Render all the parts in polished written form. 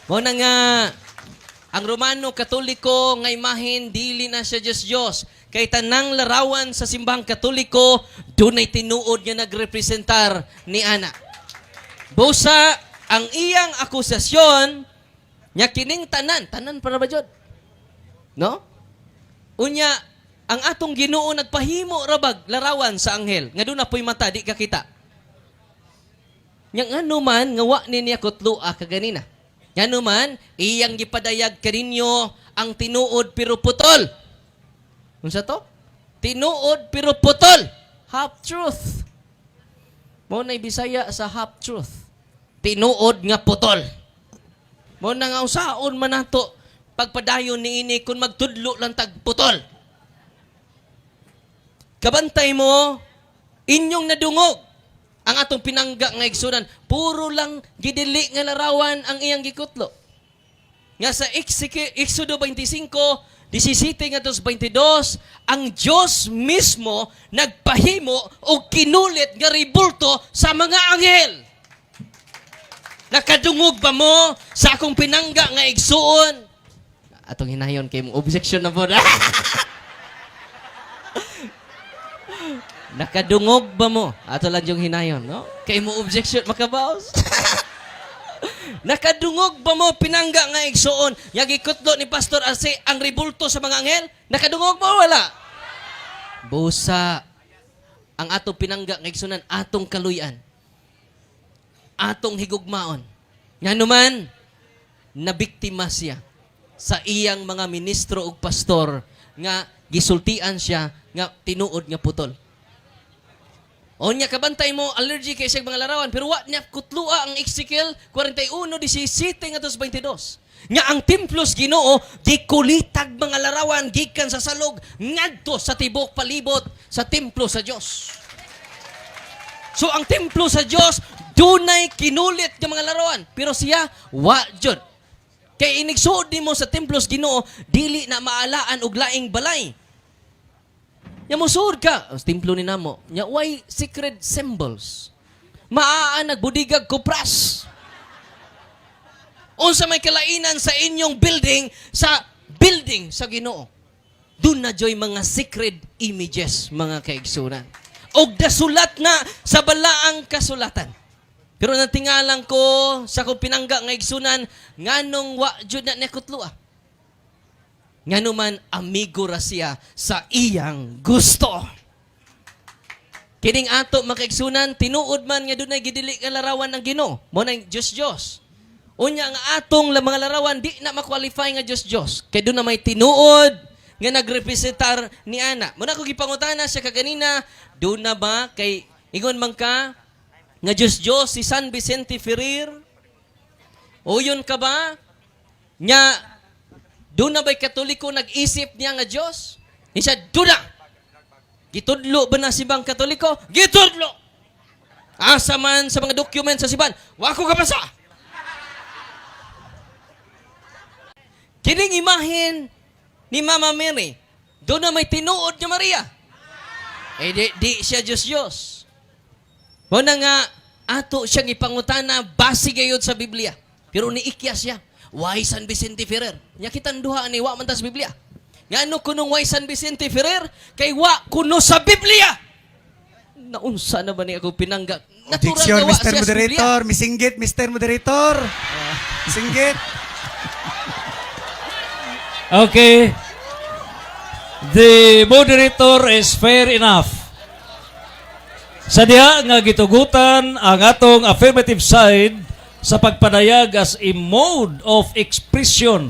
Mo na nga ang Romano Katoliko nga imahen, dili na siya Diyos Diyos. Kay tanang larawan sa simbahang Katoliko, dunay tinuod nga nagrepresentar ni ana. Busa ang iyang akusasyon nya kining tanan, tanan para ba jud? No? Unya ang atong Ginoo nagpahimo rabag larawan sa anghel nga duna po'y mata, di ka kita. Nya ngano man nga wa ni niya kutlua kaganina? Ngano man iyang gipadayag kaninyo ang tinuod pero putol? Unsa to? Tinuod pero putol. Half truth. Mao na Bisaya sa half truth. Tinuod nga putol. Mao na nga usaon man nato pagpadayon niini kung magtudlo lang tag putol? Kabantay mo, inyong nadungog ang atong pinangga nga igsunan, puro lang gidili nga larawan ang iyang gikutlo. Nga sa Exodo 25, 17 ngadto sa 22, ang Diyos mismo nagpahimo og kinulit nga ribulto sa mga anghel. Nakadungog ba mo sa akong pinangga nga igsuon? Atong hinayon kay mo objection na po. Nakadungog ba mo? Ato lang yung hinayon, no? Kay mo objection makabaos. Nakadungog ba mo, pinangga nga igsuon? Nga gikutlo ni Pastor Arce ang ribulto sa mga anghel? Nakadungog mo o wala? Busa ang atong pinangga nga igsunan, atong kaluyan. Atong higugmaon. Ngano man nabiktima siya sa iyang mga ministro ug pastor nga gisultian siya nga tinuod nga putol. O niya, kabantay mo, allergy kay siya mga larawan, pero wa niya kutlua ang Ezekiel 41:17 ngadto sa 22. Nga ang templo sa Ginoo gikulitag mga larawan gikan sa salog ngadto sa tibok palibot sa templo sa Dios. So ang templo sa Dios dunay kinulit nga mga larawan, pero siya wa jud. Kay inigsuod nimo sa templo sa Ginoo, dili na maalaan og laing balay. Nya musuod ka, ang templo ni namo, nya way sacred symbols. Maa nagbudigag kupras. Unsa may kalainan sa inyong building sa building sa Ginoo? Duna na joy mga sacred images, mga kaigsunan. Og nasulat na sa balaang kasulatan. Pero natingalang ko sa akong pinangga nga igsunan, nganong wa jud na niya kutlua? Ngano man amigo ra siya sa iyang gusto. Kining ato, mga kaigsunan, tinuod man nga dunay gidili nga larawan ng Ginoo. Mo nang Diyos Diyos. Unya ang atong mga larawan di na ma-qualify nga Diyos Diyos. Kay duna may tinuod nga nagrepresentar ni ana. Muna ko gipangutana siya kaganina, duna ba kay ingon man ka nga Diyos Diyos si San Vicente Ferrer? O yun ka ba? Nya duna ba'y Katoliko nag-isip niya nga Diyos? Ni siya, duna! Gitudlo ba na si bang Katoliko? Gitudlo! Asa man sa mga document sa siban? Wa ko kabasa! Kining imahen ni Mama Mary, duna may tinuod nga Maria. Eh di siya Diyos Diyos. Mao na nga ato siyang ipangutana base gayud sa Biblia. Pero niikya siya. Why San Vicente Ferrer? Nya kitang duha ni wa man ta sa Biblia. Ngano kunong why San Vicente Ferrer? Kay wa kuno sa Biblia. Naunsa na ba ni ako pinangga? Natural Objection, nga wa Mr. siya sa Biblia. Moderator. Misinggit, Mr. Moderator. Misinggit. Okay. The moderator is fair enough. Sa diha nga gitugutan ang atong affirmative side sa pagpadayag as a mode of expression,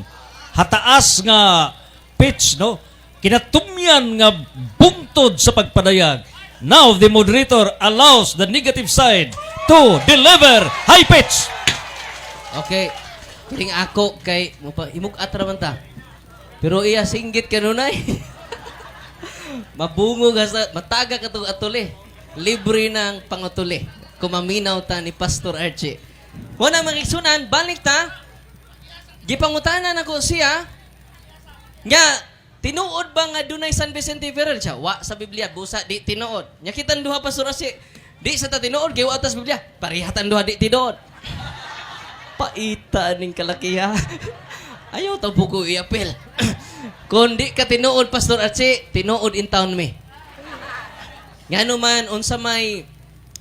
hataas nga pitch, no, kinatumyan nga bungtod sa pagpadayag. Now the moderator allows the negative side to deliver high pitch. Okay. Kining ako kay mo pa imug-at ra man ta. Pero iya singgit kanunay. Mabungo ka sa mataga ka tong atuli. Libre ng pangutuli. Kumaminaw ta ni Pastor Archie. Wala mga, balik ta. Gipangutana nako siya nga tinuod ba nga dunay San Vicente Ferrer siya? Wa sa Biblia, busa di tinuod. Nya kitang duha, Pastor Archie. Di sa ta tinuod kay wa ta sa Biblia. Parehatan duha di tinuod. Paita ning kalakiha. Ayaw ta po ko i-appeal. Kung di ka tinuod, Pastor Archie, tinuod in town me. Ngano man, unsa may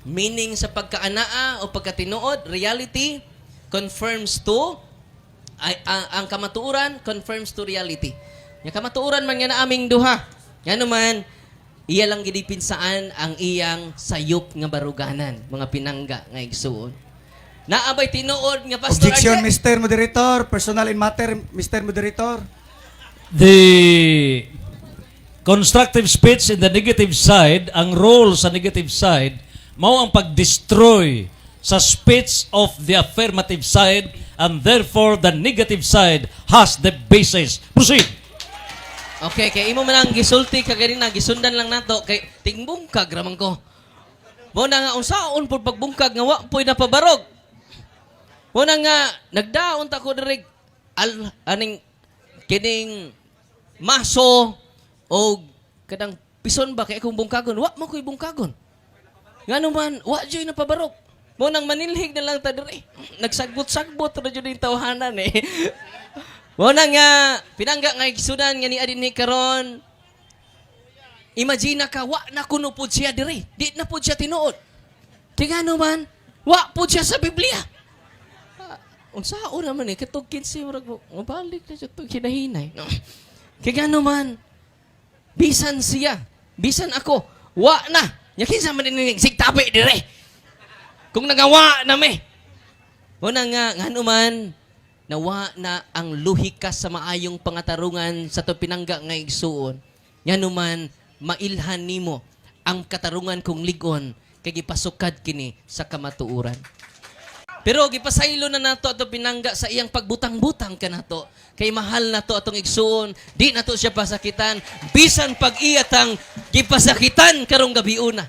meaning sa pagkaanaa o pagkatinuod, reality confirms to ay, ang kamatuoran confirms to reality. Nga kamatuoran man nga na aming duha. Ngano man, iya lang gidipinsaan ang iyang sayop nga baruganan, mga pinangga nga igsuon. Naabay tinuod nga, Pastor Objection, Archie? Mr. Moderator. Personal in matter, Mr. Moderator. The constructive speech in the negative side, ang role sa negative side, mao ang pag-destroy sa speech of the affirmative side and therefore the negative side has the basis. Proceed. Okay, kay imo man ang gisulti kaganina, gisundan lang nato kay tingbungkag raman ko. Mo na nga unsaon pud pagbungkag nga wa po'y napabarog. Mo na nga nagdaon ta ko diri al aning kining maso o kadang pison ba kay akong bungkagon, wa man ko'y bungkagon. Ngano man, wa jud napabarog. Mo nang manilhig na lang ta diri. Nagsagbot-sagbot ra jud yung tawhanan eh. Mo na nga pinangga nga igsunan nga ni adin ni karon. Imagine ka, wa na kuno pud siya diri. Di na pud siya tinuod. Kay ngano man, wa pud siya sa Biblia. Ah, unsaon naman eh, katong 15 murag mabalik na siya tong hinahinay. No. Kay ngano man, bisan siya, bisan ako, wa na. Nya kinsa man ini sigtabi dire? Kung nagawa na me. Mo na nga ngano man, nawa na ang luhika sa maayong pangatarungan sa to pinangga nga igsuon. Ngano man, mailhan nimo ang katarungan kong ligon kay gipasukad kini sa kamatuoran. Pero gipasaylo na nato ato pinangga sa iyang pagbutang-butang kanato. Kay mahal nato atong igsuon, di nato siya pasakitan bisan pag iyatang gipasakitan karong gabiuna.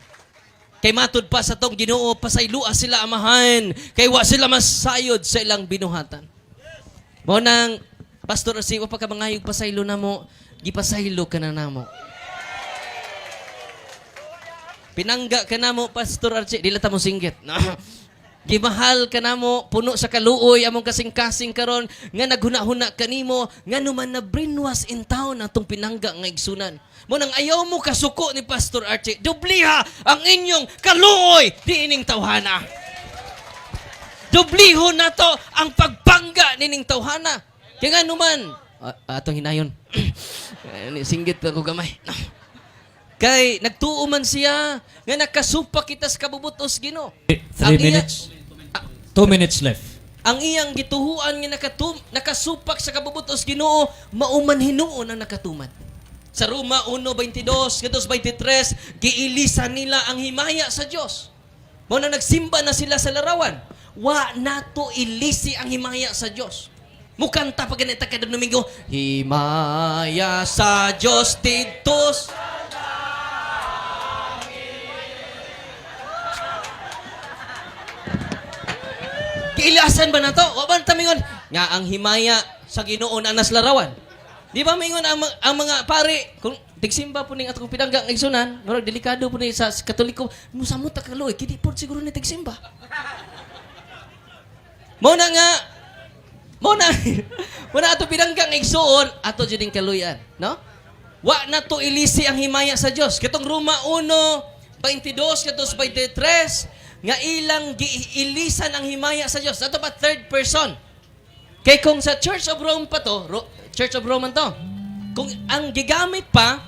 Kay matud pa sa tong Ginoo, pasaylua sila, Amahan, kay wa sila masayod sa ilang binuhatan. Mo nang, Pastor Asi, wa pa ka mangayog pasaylo namo, gipasaylo ka na namo. Pinangga ka namo, Pastor Archie, dili ta mo singgit. No. Gimahal ka namo, puno sa kaluoy among kasing-kasing karon nga naghuna-huna kanimo ngano man na brainwash in town atong pinangga nga igsunan. Mo nang ayaw mo kasuko ni Pastor Archie, dubliha ang inyong kaluoy diining tawhana. Dublihon nato ang pagbangga nining tawhana. Kaya nga naman, atong hinayon. Eh, singgit ako gamay. Kay nagtuo man siya nga nakasupa kita sa kabubutos Ginoo. 3 Ang iya- minutes. 2 minutes left. Ang iyang gituhuan nga nakasupak sa kabubutos Ginoo, mauman hinuon ang nakatuman. Sa Roma 1:22 ngadto 23, giilisan nila ang himaya sa Dios. Mao na nagsimba na sila sa larawan. Wa nato ilisi ang himaya sa Dios. Mukanta pa ganita kada Domingo, "Himaya sa Dios didto." Giilasan ba na to? Wa ba tamingon nga ang himaya sa Ginoo na nas larawan? Di ba mingon ang mga pare kung tigsimba po ning atong pinangga ng igsunan, murag delikado po ni sa Katoliko, musamot ta kaloy, kini po siguro ni tigsimba. Mo na ato pinanggang igsuon, ato jud ning kaluyan, no? Wa na to ilisi ang himaya sa Dios. Katong Roma 1:22 ngadto 23 nga ilang giilisan ang himaya sa Dios. Ato pa third person. Kay kung sa Church of Rome pa to, Church of Roman to. Kung ang gigamit pa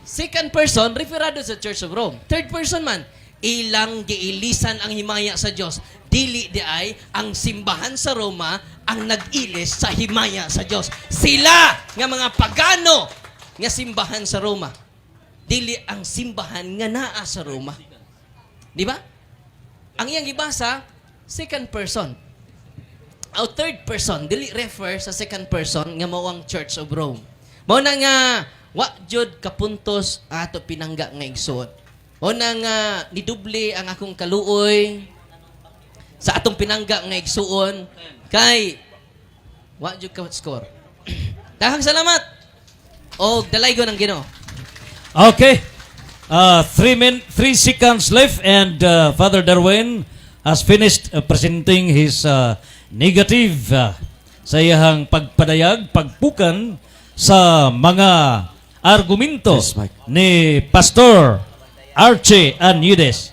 second person, referado sa Church of Rome. Third person man, ilang giilisan ang himaya sa Dios. Dili di ay ang simbahan sa Roma ang nag-ilis sa himaya sa Dios. Sila nga mga pagano nga simbahan sa Roma. Dili ang simbahan nga naa sa Roma. Di ba? Ang iyang gibasa, second person. O third person, dili refer sa second person nga mao ang Church of Rome. Mao na nga wa jud kapuntos ato pinangga nga igsoon. Mao na nga niduble ang akong kaluoy sa atong pinangga nga igsuon kay wa jud ka score. Daghang salamat. Og dalaygon ang Ginoo. Okay. 3 seconds left and Father Darwin has finished presenting his negative sa iyahang pagpadayag, pagpukan sa mga argumento Yes, Mike. ni Pastor Archie Añudes.